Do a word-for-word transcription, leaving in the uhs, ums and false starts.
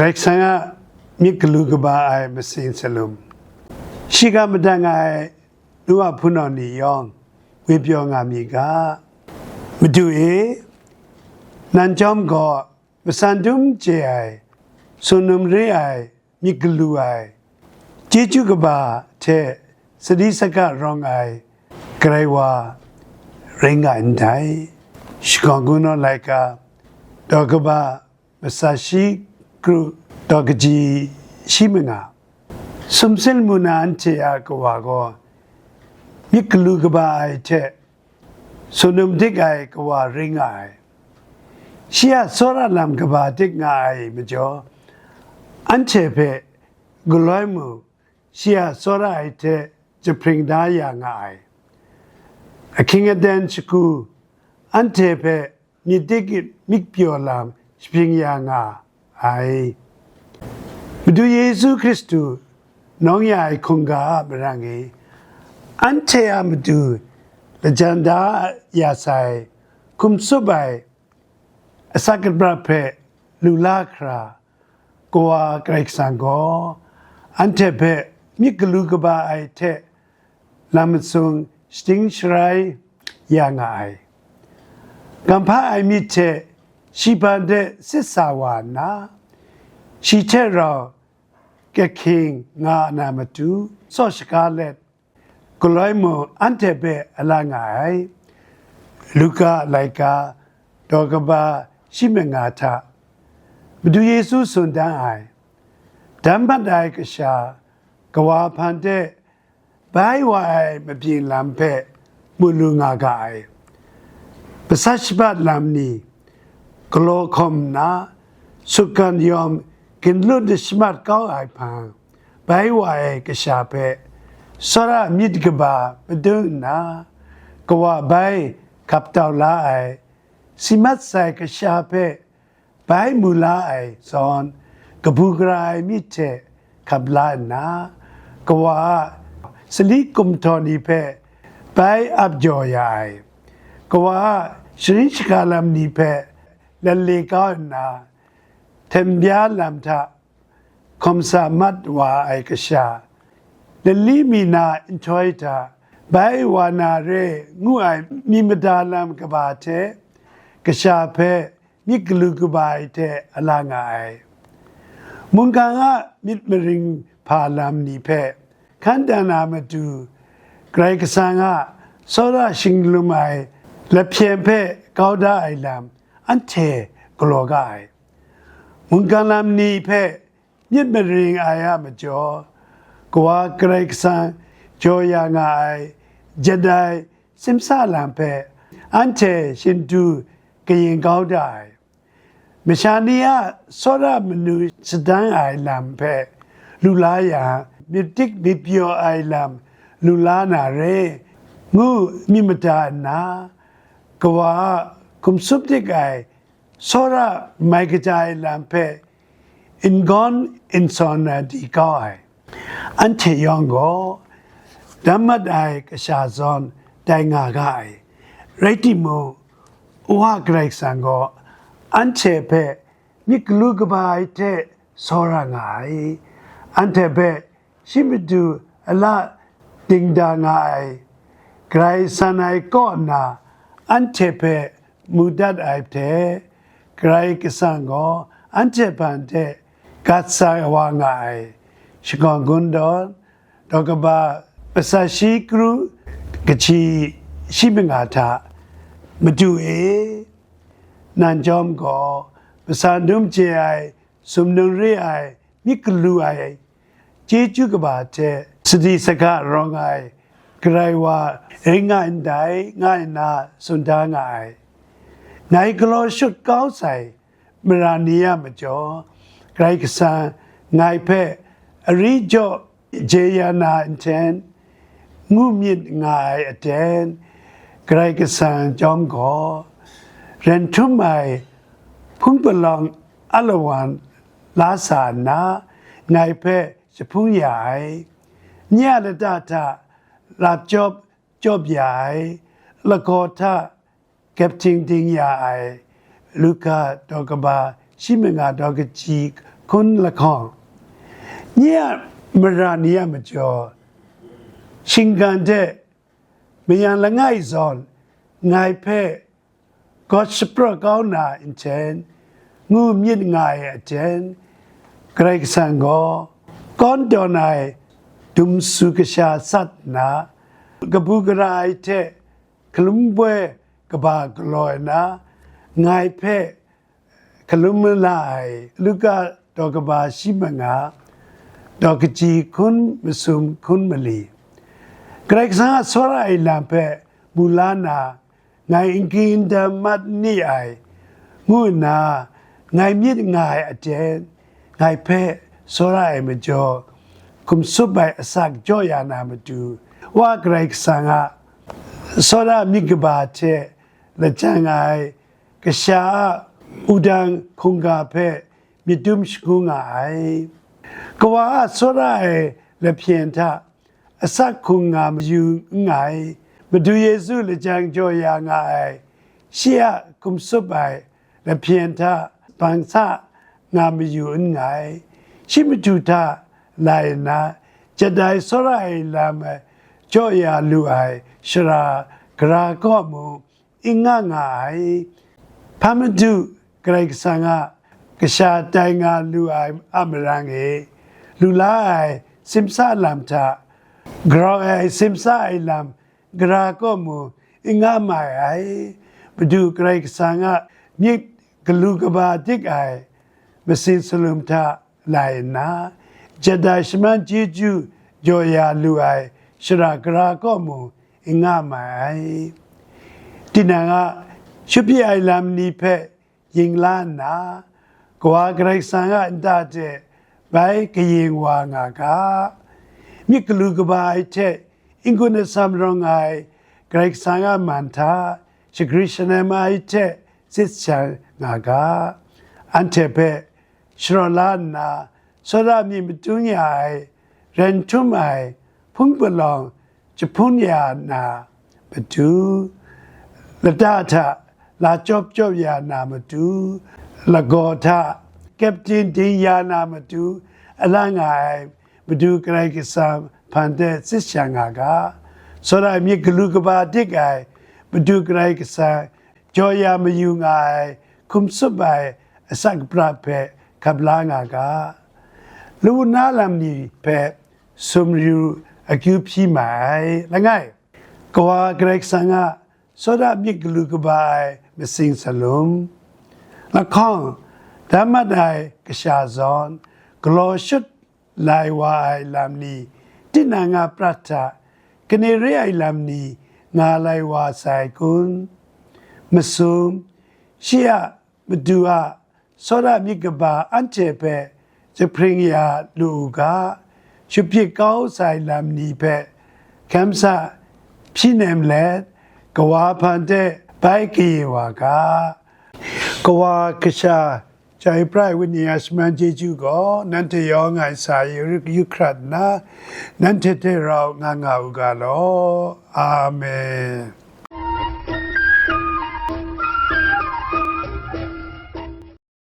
Karai Kasang a myit galu kaba ai masin salum, shiga madat nga ai nu a hpunau ni yawng, ngwi pyaw nga mi ga. Madu e, nan chyawm gaw matsan dum chye ai, tsun num re ai, myit galu ai, chyeju kaba hte sadi saga rawng ai Karai wa rai nga ndai. Shakawn Kungdawn laika, daw kaba, matsa shi kru, daw kaji shi manga. Sumsing mu na anhte a kawa gaw myit galu kaba ai hte tsun num dik ai kawa rai nga ai. Shi a tsawra lam kaba dik nga ai majaw, anhte hpe galoi mu, shi a tsawra ai hte jahpring da ya nga ai. Ahkying aten shagu, anhte hpe myit dik myit pyaw lam shapring ya nga ai. Madu Yesu Hkristu nawng ya ai hkungga a marang e, anhte a matu lajan da ya sai, hkum tsup ai, asak aprat hpe lu la hkra, Kawa Karai Kasang gaw anhte hpe myit galu kaba ai hte lam masung shating sharai ya nga ai. Kamhpa ai myit hte shi hpang de sit sa wa nna, shi hte rau kyahkying nga na matu, saw shaga let, galoi mung anhte hpe a la nga ai. Luka laika, daw kaba shi manga hta, Madu Yesu tsun dan ai, dam mat ai kasha, kawa hpang de bai wa ai mabyin lam hpe mu lu nga ga ai. Masat shabat lam ni galaw hkawm nna, sutgan yawm ginlun da shamat kau ai hpang, bai wa ai kasha hpe tsawra myit kaba madun nna, kawa bai hkap tau la ai, si mat sai kasha hpe bai mu la ai zawn, kabu gara ai myit hte hkap la nna, kawa a sali kumhtaw ni hpe bai ap jaw ya ai, kawa a sharin shaga lam ni hpe lalle kau nna, hten bya lam hta hkawm sa mat wa ai kasha, lali mi na nhtoi hta bai wa na re ngu ai myit mada lam kaba hte kasha hpe myit galu kaba ai hte a la nga ai. Mungkan a myit maring hpa lam ni hpe hkan dan na matu, Karai Kasang a tsawra shinglum ai lahpyen hpe kau da ai lam anhte galaw ga ai. Mungkan lam ni hpe myit maring ai a majaw, Kawa Karai Kasang jaw ya nga ai, jet ai, simsa lam hpe anhte shindu kayin kau da ai. Masha ni a tsawra manu shadang ai lam hpe lu la yang, myit dik myit pyaw ai lam lu la na re, ngu myit mada nna, kawa a hkum tsup dik ai tsawra mai kaja ai lam hpe n-gawn n-sawn na di kau ai. Anhte yawng gaw dam mat ai kasha zawn tai nga ga ai. Rai timung, Wa Karai Kasang gaw anhte hpe myit galu kaba ai hte tsawra nga ai. Anhte hpe shi matu a la dingda nga ai, Karai san ai kaw nna anhte hpe mu dat ai hte, Karai Kasang gaw anhte hpang hte gat sa wa nga ai. Shakawn Kungdawn, daw kaba, matsa shi kru, kaji shi manga hta, Madu e, nan chyawm gaw, matsan dum chye ai, sumnung re ai, myit galu ai, chyeju kaba hte sadi saga rawng ai Karai wa rai nga ndai, nga nna tsun da nga ai. Ngai galaw shut kau sai mara ni a majaw, Karai Kasang ngai hpe ari jaw je ya na nten, ngu myit nga ai aten, Karai Kasang chyawm gaw, ren htum ai hpung palawng alawan la sa nna, ngai hpe jahpung ya ai. Nye a lata hta lap chyawp chyawp ya ai, lagaw hta gap ting ting ya ai. Luka daw kaba shi manga daw kaji hkun lahkawng, nye a mara ni a majaw, shinggan hte mayan langai zawn ngai hpe gawt shaprawt kau na nhten ngu myit nga ai aten, Karai Kasang gaw kawn tawn ai dumsu kasha sat nna, kabu gara ai hte hkalum boi kaba galaw ai na, ngai hpe hkalum la ai Luka daw kaba shi manga, daw kaji hkun masum hkun mali, Karai Kasang a tsawra ai lam hpe mu la na, ngai n ging n dam mat n ni ai, ngu nna ngai myit nga ai aten, ngai hpe tsawra ai majaw, hkum tsup ai asak jaw ya na matu, Wa Karai Kasang a tsawra myit kaba hte lajang ai kasha a wudang hkungga hpe myit dum shagu nga ai. Kawa a tsawra ai lahpyen hta asak hkung nga mayu nngai. Madu Yesu lajang jaw ya nga ai, shi a hkum tsup ai lahpyen hta bang sa nga mayu nngai. Shi madu hta lai nna, jat ai tsawra ai lam jaw ya lu ai shara gara kaw mung, n nga nga ai. Hpa madu Karai Kasang a kasha tai nga lu ai a marang e, lu la ai simsa lam hta, grau ai simsa ai lam gara kaw mung n nga mai ai. Madu Karai Kasang a myit galu kaba dik ai masing salum hta lai nna, jat ai shaman chyeju jaw ya lu ai shara gara kaw mung n nga mai ai. Tinang a shut pyi ai lam ni hpe yin la nna, Kawa Karai Kasang a nta hte bai kayin wa nga ga. Myit galu kaba ai hte n-gun atsam rawng ai Karai Kasang a man hta shagri shanem ai hte sit sha nga ga. Anhte hpe sharaw la nna, tsawra myit madun ya ai, ren htum ai, hpung palawng jahpun ya na matu, lata hta la chyawp chyawp ya na matu, lagaw hta kyepdin ding ya na matu, a la nga ai Madu Karai Kasang hpan hte sit sha nga ga. Tsawra myit galu kaba dik ai Madu Karai Kasang jaw ya mayu nga ai hkum tsup ai asak aprat hpe hkap la nga ga. Lawu na lam ni hpe sumru akyu hpyi ma ai. Langai, Kawa Karai Kasang a tsawra myit galu kaba ai masing salum, lahkawng, dan mat ai kasha zawn, galaw shut lai wa ai lam ni, tinang a prat hta kane re ai lam ni nga lai wa sai kun? Masum, shi a Madu a tsawra myit kaba anhte hpe jahpring ya lu u ga, shut pyi kau sai lam ni hpe hkam sa hpyi nem let, Kawa hpan hte bai kaye wa ga. Kawa Kasha, chyoi pra ai wenyi a shaman chyeju gaw nanhte yawng ai sa yu hkrat nna, nanhte hte rau nga nga u ga law. Amen.